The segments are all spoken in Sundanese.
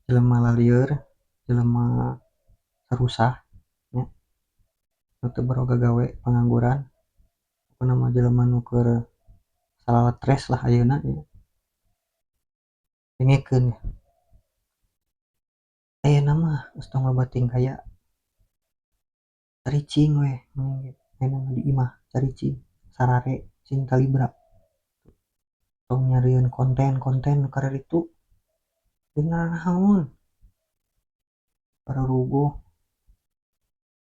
Jelema lalieur, jelema sarusah nya, nu teu baroga gawe, pangangguran, pokona mah jelema nu keur salatres lah ayeuna nya. Dengekeun ayeuna mah geus tong loba teuing gaya, caricing we ayeuna mah di imah caricing sarare sing talibra, tong nyarieun konten-konten nu kararitu teu nanaon pararuguh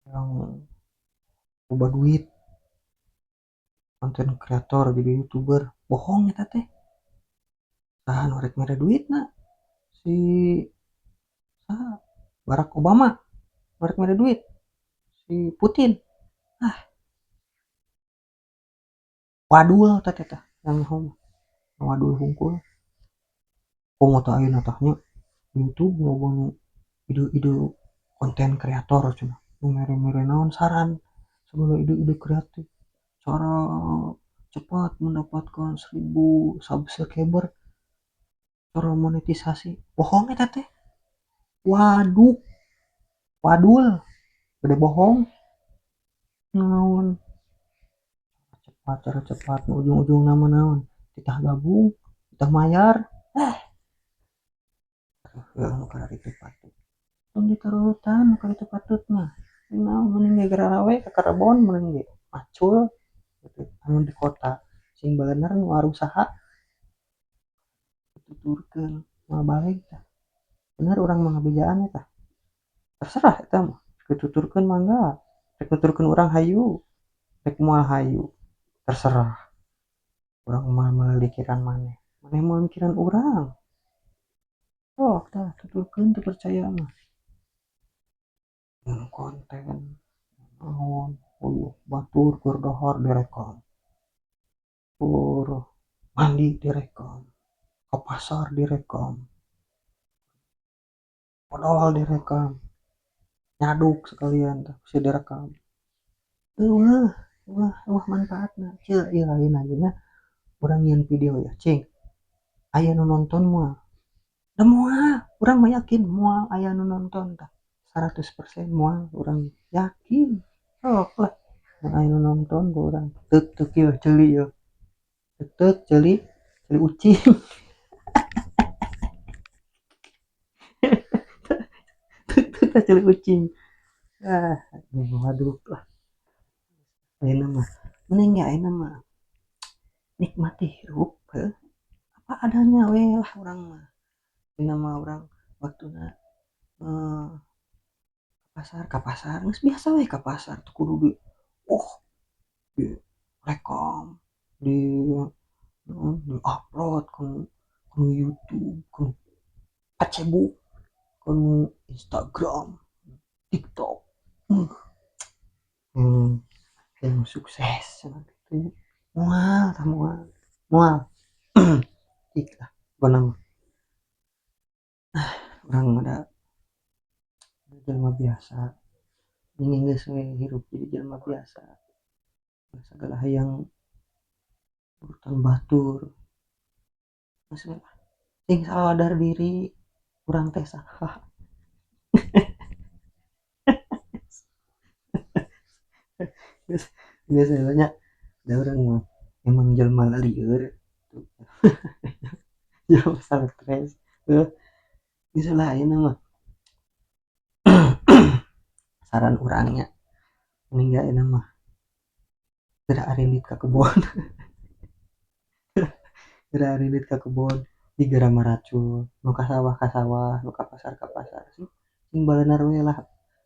yang loba duit, konten kreator jadi youtuber bohong eta teh. Saha nu rek mere duitna? Si saha, Barack Obama nu rek mere duit, si Putin, ah wadul eta teh tah wadul hungkul. Komo tah ayeuna tah nya YouTube loba nu ide-ide konten kreator cenah, nu mere-mere naon saran segala ide-ide kreatif, cara cepat mendapatkan 1000 subscriber, cara monetisasi, bohong eta teh. Waduk wadul gede bohong naon cepat, cara cepat nu ujung-ujungna mah naon, titah gabung titah mayar, nu kararitu patut tong ditarurutan nu kararitu patut mah. Naon mending ge garawe ka karebon, mending ge macul anu di kota sing bener nu arusaha dituturkeun moal baleg tah. Bener urang mah ngabejaan eta, terserah eta mah, dituturkeun mangga, rek nuturkeun urang hayu, rek moal hayu terserah. Urang moal mikiran maneh, maneh moal mikiran urang. Sok tah tuturkeun teu percaya mah. Konten naon uyuh batur keur dahar direkam, keur mandi direkam, ka pasar direkam, odol direkam, nyaduk sekalian tah bisa direkam. Eueuh eueuh eueuh manfaatna ceu ieu ayeuna ge nya urang nyieun video ya cing aya nu nonton moal? Da moal, urang mah yakin moal aya nu nonton tah, 100% moal urang yakin. Sok lah mun aya nu nonton ku urang teuk-teuk ieu ceuli ieu, teuk-teuk ceuli, ceuli ucing. Teuk-teuk tah ceuli ucing. Ah waduh lah ayeuna mah mending ge ayeuna mah nikmati hirup heuh apa adanya we lah urang mah. Ayeuna mah urang waktuna ka pasar geus biasa we ka pasar teu kudu di oh direkam, di naon di-upload kana YouTube, kana Facebook, kana Instagram, TikTok, yang sukses cenah kitu nya. Moal tah moal moal cik lah pokona mah. Ah urang mah da jelema biasa, mending geus we hirup jadi jelema biasa, sagala hayang urutan batur geus we lah sing sadar diri urang teh saha. Geus geus we nya da urang mah emang jelema lalieur, jelema stres heuh geus lah ayeuna mah. Saran urang nya mending ge ayeuna mah geura arindit ka kebon, geura arindit ka kebon digeura maracul, nu ka sawah, nu ka pasar sing balenar we lah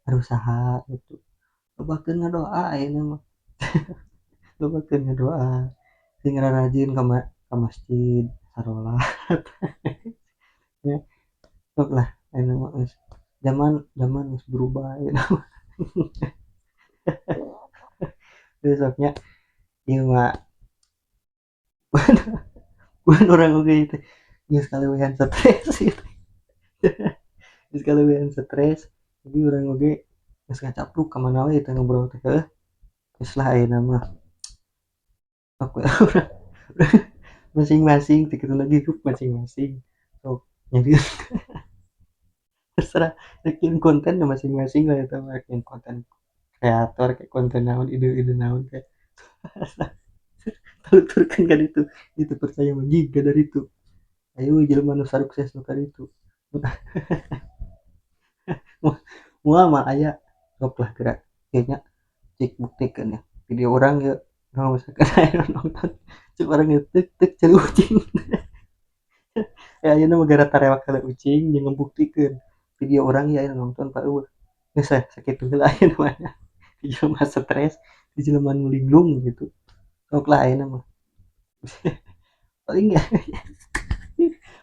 arusaha kitu. Lobakeun ngadoa ayeuna mah, lobakeun ngadoa sing rarajin ka masjid sarolat nya. Sok lah ayeuna mah geus zaman zaman geus berubah ayeuna mah. Geus sok nya ieu mah bukan urang oge ieu teh geus kaleuwihan stres ieu teh, geus kaleuwihan stres jadi urang oge geus ngacapruk ka mana we teh ngobrol teh heuh. Geus lah ayeuna mah sok we urang masing-masing teh kitu lagi hirup masing-masing sok nyarieun. Terserah rek nyieun konten masing-masing lah eta mah, rek nyieun konten kreator kayak konten naon, ide-ide naon kayak tuturkeun ka ditu. Itu percaya mah jiga dari itu ayo jelema nu sarukses nu kaditu moal moal aya. Sok lah geura ieu nya, cik buktikeun ya video urang ieu. Urang misalkan aya nonton, cek urang ieu teuk teuk celi ucing. Ayeuna mah gara tarewak heula ucing jeung ngabuktikeun video urang ieu aya nonton pa euweuh. Geus we sakitu heula ayeuna mah nya. Jelema stres, jelema nu linglung gitu. Sok lah ayeuna mah. Paling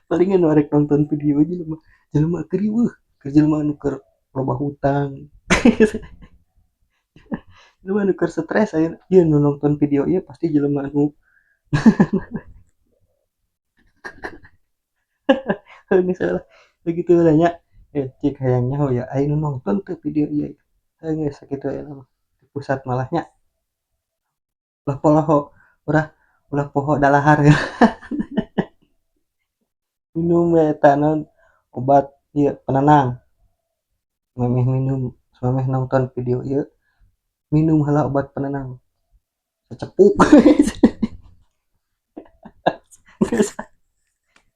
paling nu arek nonton video jelema jelema keur riweuh, keur jelema nu keur loba hutang. Jelema nu keur stres ayeuna ieu nu nonton video ieu pasti jelema nu geus lah begitu lah nya. Cik hayang nyaho ya aya nu nonton teu video ieu. Geus sakitu ayeuna mah. Pusat malah nya. Ulah poho, ulah ulah poho dalahar. Minum eta naon obat ieu penenang. Memeh minum, samemeh nonton video ieu minum heula obat penenang sacepuk. Geus.